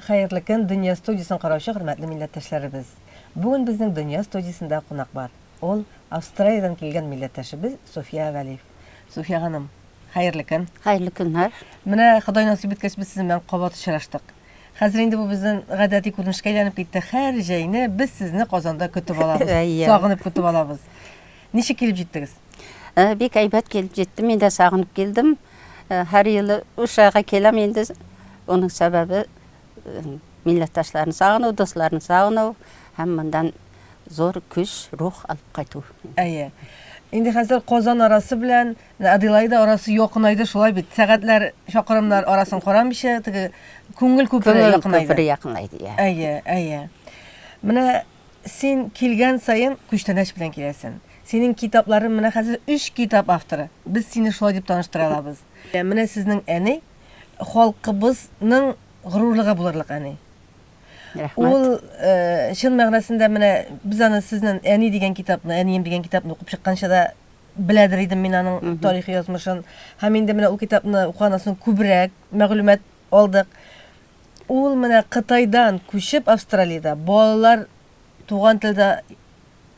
Хәерле көн, Дөнья студиясен караучы хөрмәтле милләттәшләребез. Бүген безнең Дөнья студиясендә кунак бар. Ул Австралиядән килгән милләттәшебез Суфия Вәлиев. Суфия ханым, хәерле көн. Хәерле көннәр. Менә Ходай насыйп иткәч, без сезнең белән кабат очраштык. Хәзер инде бу безнең гадәти күренешкә әйләнеп китте. Һәр җәйне без сезне Казанда көтеп алабыз. Сагынып көтеп алабыз. Ничек килеп җиттегез? Бик әйбәт килеп җиттем. Мин дә сагынып килдем. Һәр елы Ушага киләм инде. Оның сәбәбе милләттәшләрне сагыну, дусларны сагыну һәм мондан зур көч, рух алып кайту. Әйе. Инде хәзер Казан арасы белән Аделаида арасы якынайды, шулай бит? Сәгатьләр, чакрымнар арасын карамыйча, теге күңел күпере якынайды. Күңел күпере якынайды, иә. Әйе, әйе. Менә Син килгән саен күчтәнәч белән киләсен. Синең китапларың менә хәзер өч китап авторы. Без сине шулай дип таныштыра алабыз. Менә сезнең әни халкыбызның горурлыгы булырлык әни. Рәхмәт. Ул чын мәгънәсендә менә без аны сезнең Әни дигән китапны, Әнием дигән китапны укып чыкканчы да беләдер идем мин аның тарихи язмышын. Һәм инде менә ул китапны укыганнан соң күбрәк мәгълүмат алдык. Ул менә Кытайдан күчеп Австралиядә балалар туган телдә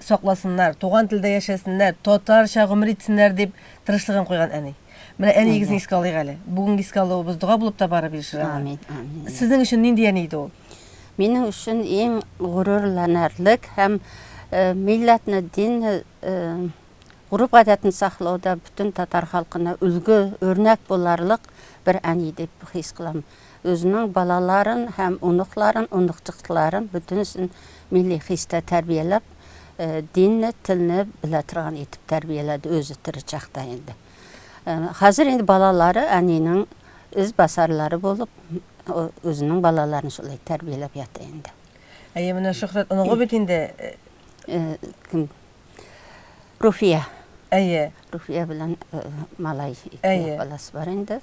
сакласыннар, туган телдә яшәсеннәр, татарча гомер итсеннәр дип тырышлыгын куйган әни. Менә әниегезне искә алыйк әле. Бүгенге искә алуыбыз дога булып та барып ирешер аңа. Амин, амин. Сезнең өчен нинди әни иде ул? Минем өчен иң горурланырлык һәм милләтне, динне, гореф-гадәтне саклауда бөтен татар халкына өлге, үрнәк буларлык бер әни дип хис кылам. Үзенең балаларын һәм оныкларын, оныкчыкларын бөтенесен милли хистә тәрбияләп, динне, телне белә торган итеп тәрбияләде үзе тере чакта инде. Хәзер инде балалары әнинең эз басарлары булып, үзенең балаларын шулай тәрбияләп ята инде. Әйе, менә Шөһрәт оныгы бит инде. Кем? Руфия. Әйе. Руфия белән малай, ике баласы бар инде.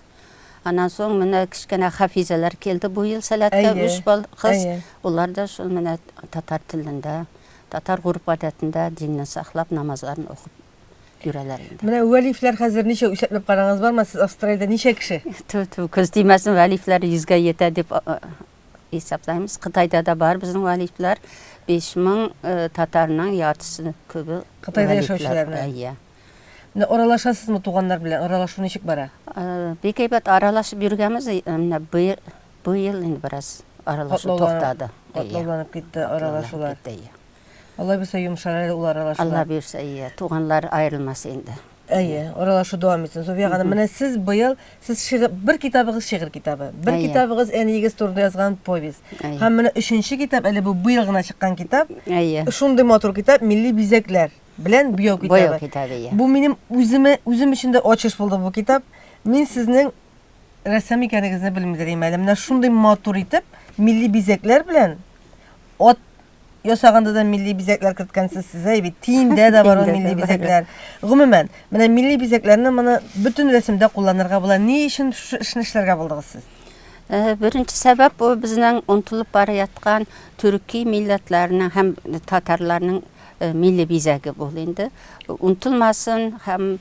Аннан соң менә кечкенә Хафизәләр килде бу ел Сәләткә, өч бал кыз. Улар да шул менә татар телендә, татар гореф-гадәтендә динне саклап, намазларын укып йөрәләр инде. Менә Вәлиевләр хәзер ничә, исәпләп карагыз бармы, сез Австралиядә ничә кеше? Тү, тү, күз тимәсен, Вәлиевләр йөзгә йетә дип исәпләйбез. Кытайда да бар безнең Вәлиевләр. 5000 татарның яртысы күбе Кытайда яшәүчеләрне. Әйе. Менә аралашасызмы туганнар белән? Аралашу ничек бара? Бик әйбәт аралашып йөргәнбез. Менә бу ел инде бераз аралашу туктады. Катлауланып китте аралашулар. Алла бирсә, йомшар әле ул аралашулар. Алла бирсә, иә. Туганнар аерылмас инде. Әйе, аралашу дәвам итсен. Зуфия ханым, менә сез быел сез шигырь бер китабыгыз шигырь китабы, бер китабыгыз әниегез турында язган повесть. Һәм менә өченче китап, әле бу быел гына чыккан китап. Әйе. Шундый матур китап, Милли бизәкләр белән буяу китабы. Буяу китабы, иә. Бу минем үземә, үзем өчен дә ачыш булды бу китап. Мин сезнең рәссам икәнегезне белмидер идем әле. Менә шундый матур итеп, милли бизәкләр белән ат ясаганда да милли бизәкләр керткәнсез сез, әй бит. Тиендә дә бар ул милли бизәкләр. Гомумән, менә милли бизәкләрне моны бөтен рәсемдә кулланырга була. Ни өчен шушы эшне эшләргә булдыгыз сез? Беренче сәбәп бу безнең онытылып бара яткан төрки милләтләрнең һәм татарларның милли бизәге бул инде. Онытылмасын һәм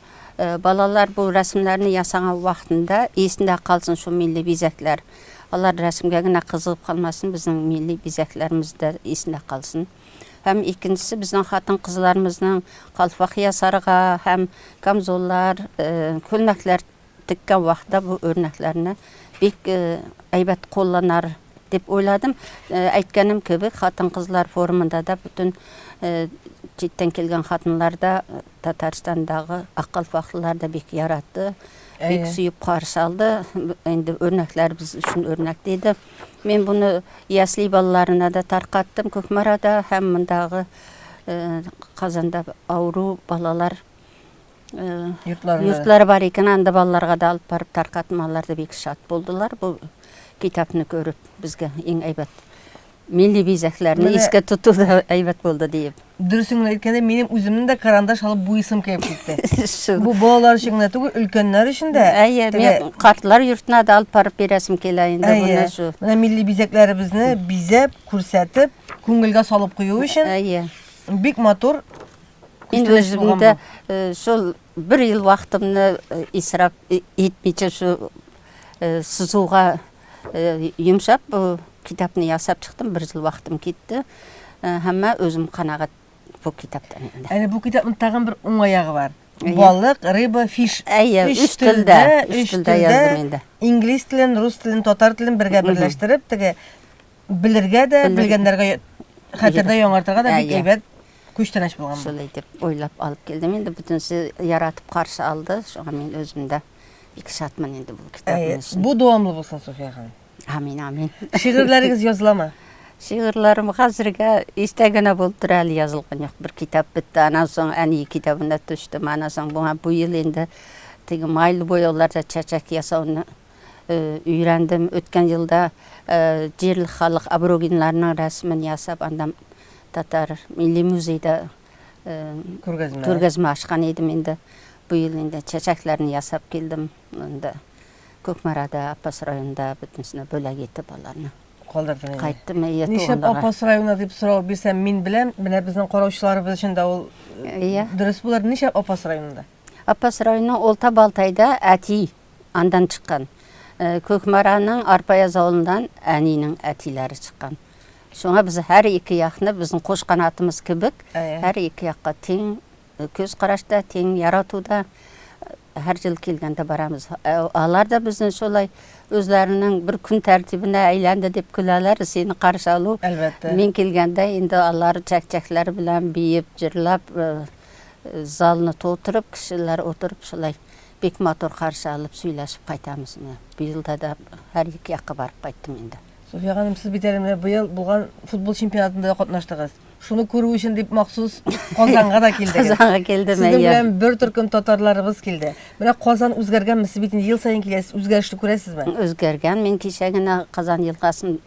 балалар бу рәсемнәрне ясаган вакытында исендә калсын шул милли бизәкләр. Алар рәсемгә генә кызыгып калмасын, безнең милли бизәкләребез дә исендә калсын. Һәм икенчесе безнең хатын-кызларыбызның калфак ясарга һәм камзоллар, күлмәкләр теккән вакытта бу үрнәкләрне бик әйбәт кулланар дип уйладым. Әйткәнем кебек, хатын-кызлар форумында да бөтен читтән килгән хатыннар да Татарстандагы ак калфаклылар да бик яратты, бик сөеп каршы алды. Инде үрнәкләр без өчен үрнәк диде. Мин буны ясли балаларына да таркаттым Кукмарада һәм мондагы Казанда авыру балалар йортлары бар икән, анда балаларга да алып барып таркаттым, алар да бик шат булдылар бу китапны күреп, безгә иң әйбәт милли бизәкләрне искә тоту да әйбәт булды диеп. Дөресен генә әйткәндә, минем үземнең дә карандаш алып буйысым килеп китте. Бу балалар өчен генә түгел, өлкәннәр өчен дә. Әйе, мин картлар йортына да алып барып бирәсем килә инде моны шу. Менә милли бизәкләребезне бизәп, күрсәтеп, күңелгә салып кую өчен. Әйе. Бик матур. Мин үзем дә шул бер ел вакытымны исраф итмичә шу сызуга йомшап бу. китапны ясап чыктым, бер ел вакытым китте. Һәм үзем канәгать бу китаптан инде. Әле бу китапның тагын бер уңай ягы бар. Балык, рыба, fish. Әйе, өч телдә, өч телдә яздым инде. Инглиз телен, рус телен, татар телен бергә берләштереп, теге белергә дә, белгәннәргә хәтердә яңартырга да бик әйбәт күчтәнәч булган. Шулай итеп уйлап алып килдем инде, бөтенесе яратып каршы алды. Шуңа мин үзем дә бик шатмын инде бу китабым өчен. Бу дәвамлы булсын, София ханым. Амин, амин. Шигырьләрегез языламы? Шигырьләрем хәзергә истә генә булып тора, әле язылган юк. Бер китап бетте, аннан соң әни китабына төштем, аннан соң буңа бу ел инде теге майлы буяуларда чәчәк ясауны өйрәндем. Үткән елда җирле халык абругиннарның рәсемен ясап, анда татар милли музейда күргәзмә күргәзмә ачкан идем инде. Бу ел инде чәчәкләрне ясап килдем. Инде Кукмарада, Апас районында бөтенесенә бүләк итеп аларны. Калдырдың инде. Кайттым, әйе, Нишләп туганнарга. Апас районы дип сорау бирсәм, мин беләм, менә безнең караучыларыбыз өчен дә ул Әйе. дөрес булыр. Нишләп Апас районында? Апас районы Олта Балтайда әти андан чыккан. Кукмараның Арпаяз авылыннан әнинең әтиләре чыккан. Шуңа без һәр ике якны безнең кош канатымыз кебек, һәр ике якка тиң күз карашта, тиң яратуда һәр ел килгәндә барабыз. Алар да безне шулай үзләренең бер көн тәртибенә әйләнде дип көләләр, сине каршы алу. Әлбәттә. Мин килгәндә инде алар чәк-чәкләр белән биеп, җырлап, залны тутырып, кешеләр утырып шулай бик матур каршы алып, сөйләшеп кайтабыз менә. Быелда да һәр ике якка барып кайттым инде. София ханым, сез бит әле менә быел булган футбол чемпионатында да катнаштыгыз. Шуны күрү өчен дип махсус Казанга да килдегез. Казанга килдем, Сезнең әйе. белән бер төркем татарларыбыз килде. Менә Казан үзгәргәнме? Сез бит инде ел саен киләсез, үзгәрешне күрәсезме? Үзгәргән. Мин кичә генә Казан елгасын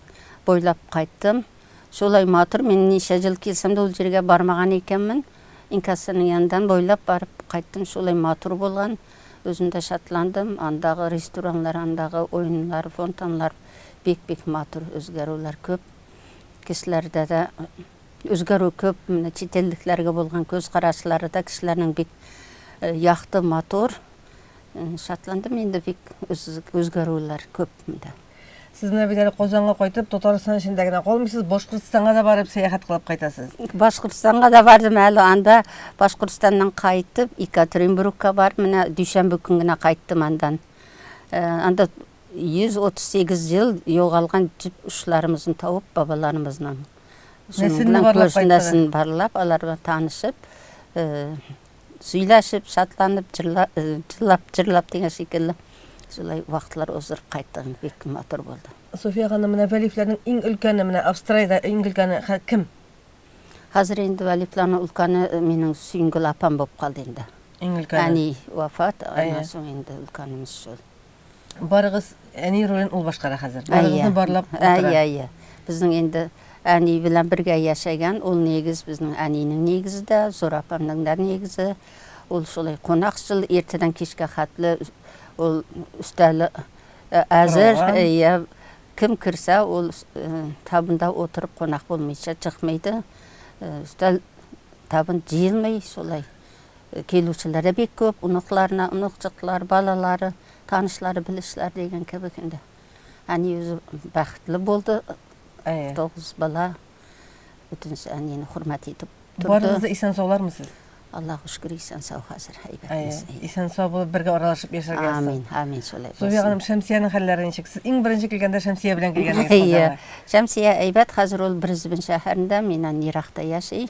буйлап кайттым. Шулай матур, мин ничә ел килсәм дә ул җиргә бармаган икәнмен. Инкассаның яныннан буйлап барып кайттым, шулай матур булган. Үзем дә шатландым. Андагы рестораннар, андагы уеннар, фонтаннар бик-бик матур, үзгәрүләр күп. Кешеләрдә дә үзгәрү күп. Менә чит иллекләргә булган күз карашлары да кешеләрнең бик якты, матур. Шатландым инде бик үзгәрүләр күп монда. Сез менә бит әле Казанга кайтып, Татарстан эчендә генә калмыйсыз, Башкортстанга да барып сәяхәт кылып кайтасыз. Башкортстанга да бардым әле анда. Башкортстаннан кайтып, Екатеринбургка барып, менә дүшәмбе көн генә кайттым андан. Анда 138 ел югалган җеп очларымызны табып, бабаларымызның. Шуның Нәселне белән барлап күрше кайттыгыз. нәселен барлап, алар белән танышып, сөйләшеп, шатланып, җырлап, җырлап дигән шикелле, шулай вакытлар уздырып кайттык. Бик матур булды. София ханым, менә Вәлиевләрнең иң өлкәне, менә Австралиядә иң өлкәне кем? Хәзер инде Вәлиевләрнең өлкәне минем Сөенгөл апам булып калды инде. Иң өлкәне. Әни вафат, аннан соң инде өлкәнебез шул. Барыгыз әни ролен ул башкара хәзер. Барыгызны барлап утыра. Әйе, әйе. Безнең инде әни белән бергә яшәгән, ул нигез безнең әнинең нигезе дә, зур апамның да нигезе. Ул шулай кунакчыл, иртәдән кичкә хәтле ул өстәле әзер, әйе. Кем керсә, ул табында утырып кунак булмыйча чыкмый да. Өстәл табын җыелмый шулай. Килүчеләр дә бик күп, оныкларына оныкчыклар, балалары, танышлары, белешләр дигән кебек инде. Әни үзе бәхетле булды. 9 бала. Бөтенесе әнине хөрмәт итеп торды. Барыгыз да исән-саулармы сез? Аллага шөкер, исән-сау хәзер, әйбәтбез. Исән-сау булып бергә аралашып яшәргә язсын. Амин, амин, шулай булсын. София ханым, Шәмсиянең хәлләре ничек? Сез иң беренче килгәндә Шәмсия белән килгән идегез Әйе. Шәмсия әйбәт, хәзер ул Брисбен шәһәрендә, миннән еракта яши.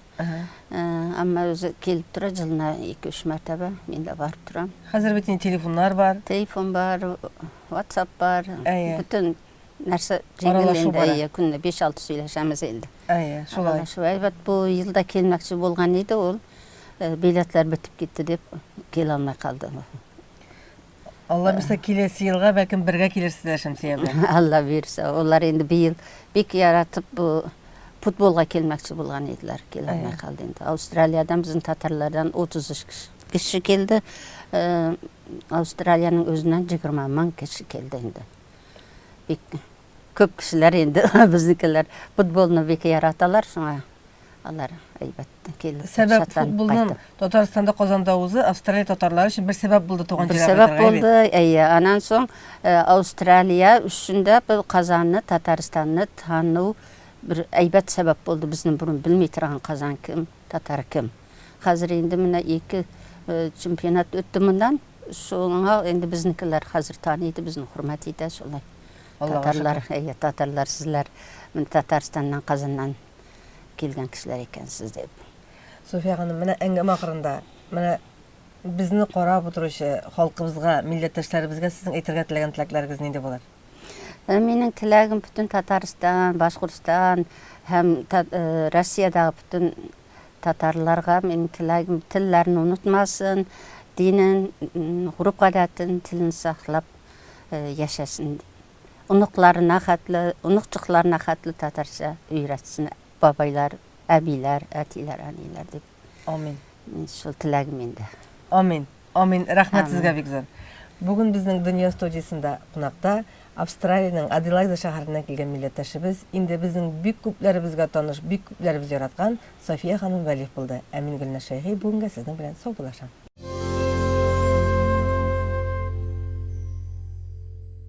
Әмма үзе килеп тора, елына ике-өч мәртәбә мин дә барып торам. Хәзер бит инде телефоннар бар. Телефон бар, WhatsApp бар. Бөтен нәрсә җиңел Аралашу инде. бара. Әйе, көненә 5-6 сөйләшәмез инде. Әйе, шулай. Аралашу әйбәт. Бу елда килмәкче булган иде ул. Билетлар бетеп китте дип килә алмый калды. Алла бирсә, киләсе елга бәлкем бергә килерсезләр Шәмсия белән. Алла бирсә. Алар инде быел бик яратып бу футболга килмәкче булган иделәр. Килә алмый калды инде. Австралиядән безнең татарлардан 33 кеше килде. Австралиянең үзеннән 20 мең кеше килде инде. Бик күп кешеләр инде безнекеләр футболны бик яраталар, шуңа. Алар әйбәт килеп, Сәбәп шатланып футболның кайтып. Татарстанда Казанда узу Австралия татарлары өчен бер сәбәп булды туган Бер җиргә сәбәп кайтырга, әйе бит? булды, әйе. Аннан соң Австралия өчен дә бу Казанны, Татарстанны тану бер әйбәт сәбәп булды. Безнең борын белми торган Казан кем, татар кем. Хәзер инде менә ике чемпионат үтте моннан. Шуңа инде безнекеләр хәзер таный иде, безне хөрмәт итә шулай. Аллага Татарлар, шөкер. әйе, татарлар сезләр менә Татарстаннан, Казаннан килгән кешеләр икәнсез дип. Суфия ханым, менә әңгәмә ахырында, менә безне карап утыручы халкыбызга, милләттәшләребезгә сезнең әйтергә теләгән теләкләрегез нинди булыр? Э, минем теләгем бөтен Татарстан, Башкортстан һәм э, Россиядәге бөтен татарларга минем теләгем телләрен онытмасын, динен, гореф-гадәтен, телен саклап э, яшәсен. Оныкларына хәтле, оныкчыкларына хәтле татарча өйрәтсен бабайлар, әбиләр, әтиләр, әниләр дип. Амин. Мин шул теләгем инде. Амин. Амин. Рәхмәт Амин. сезгә бик зур. Бүген безнең Дөнья студиясендә кунакта Австралиянең Аделаида шәһәреннән килгән милләттәшебез, инде безнең бик күпләребезгә таныш, бик күпләребез яраткан София ханым Вәлиев булды. Ә мин Гөлназ Шәйхи бүгенгә сезнең белән саубуллашам.